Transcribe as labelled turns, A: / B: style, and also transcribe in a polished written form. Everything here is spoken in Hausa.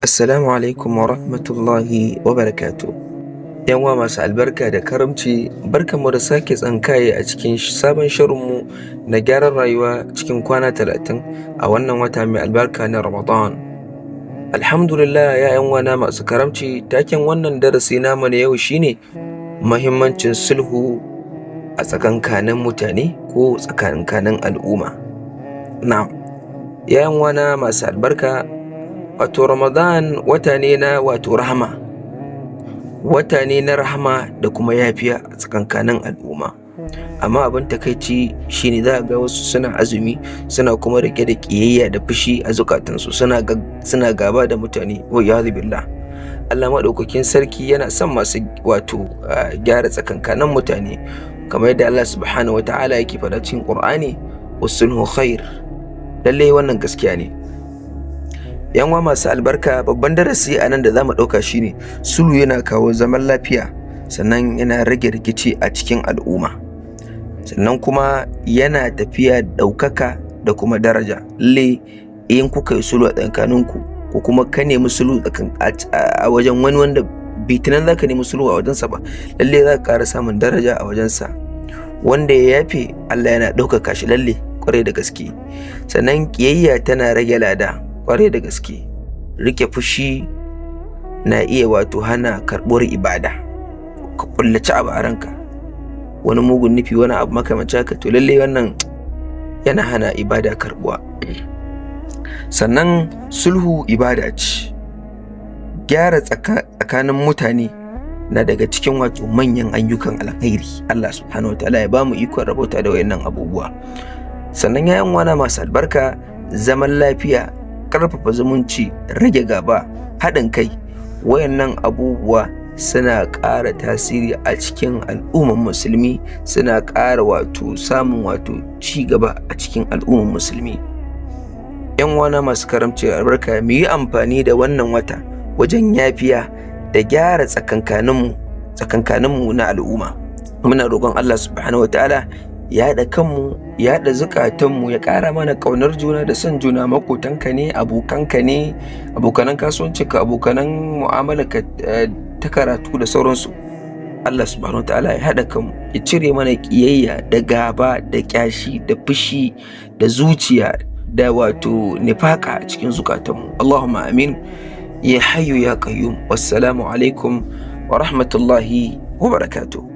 A: Assalamu alaikum wa rahmatullahi wa barakatuh. ‘Yan uwa masu albarka da karamci, barkanmu da sake tsinkaye a cikin sabon shirinmu na gyaran rayuwa cikin kwana 30 a wannan wata mai albarka na Ramadan. Alhamdulillah, ya ‘yan uwana masu karamci, taken wannan darasi namu na yau shine mahimmancin sulhu a tsakankanin mutane ko tsakankanin al'umma. Na'am, ya ‘yan uwana masu albarka, wato Ramadan wata ne na wato rahama, wata ne na rahama da kuma yafiya a tsakankanin al'umma. Amma abin takaici shine za ga wasu suna azumi suna kuma riƙe da ƙiyayya da fushi a zukatansu, suna gaba da mutane, wa billah. Allah maɗaukakin sarki yana son masu wato gyara tsakankanin mutane, kamar yadda Allah subhanahu wa ta'ala yake faɗa cikin Qur'ani: "Wasulhu khair." Lallai wannan gaskiya ne. 'Yan uwa masu albarka, babban darasi a nan da zamu ɗauka shine sulhu yana kawo zaman lafiya, sannan yana rage rikici a cikin al'umma, sannan kuma yana tafiya ɗaukaka da kuma daraja. Lallai in kuka yi sulhu a tsakaninku, ko kuma ka nemi sulhu a wajen wani wanda bai tunan za ka nemi sulhu a wajensa ba, lallai za ka ƙara samun daraja a wajensa. Wanda ya yafe, Allah yana ɗaukaka shi, lalle ƙwarai da gaske. Sannan ƙiyayya tana rage lada ƙwarai da gaske. Rike fushi na iya wato hana karɓuwar ibada. Ka ƙullaci abu a ranka, wani mugun nufi, wani abu makamancin haka, to lallai wannan yana hana ibada karɓuwa. Sannan sulhu ibada ce. Gyara tsakanin mutane na daga cikin wato manyan ayyukan alkhairi. Allah subhanahu wa ta'ala ya bamu ikon rabauta da wayannan abubuwa. Sannan, 'yan uwana masu albarka, zaman lafiya, ƙarfafa zumunci, rage gaba, haɗin kai, wayannan abubuwa suna ƙara tasiri a cikin al'umman musulmi, suna ƙara wato samun wato ci gaba a cikin al'umman musulmi. 'Yan uwana masu karamci, albarka, mu yi amfani da wannan wata wajen yafiya da gyara tsakankaninmu na al'umma. Muna roƙon Allah subhanahu wataala ya haɗa kanmu, ya haɗa zukatanmu, ya ƙara mana ƙaunar juna da son juna. Makotanka ne, abokanka ne, abokanan kasuwancinka, abokanan mu'amalarka ta karatu da sauransu. Allah subhanahu wataala ya haɗa kanmu, ya cire mana ƙiyayya da gaba da ƙyashi da fushi da zuciya da wato nifaka a cikin zukatanmu. Allahumma amin ya hayyu ya qayyum. Wassalamu alaikum wa rahmatullahi wa barakatuh.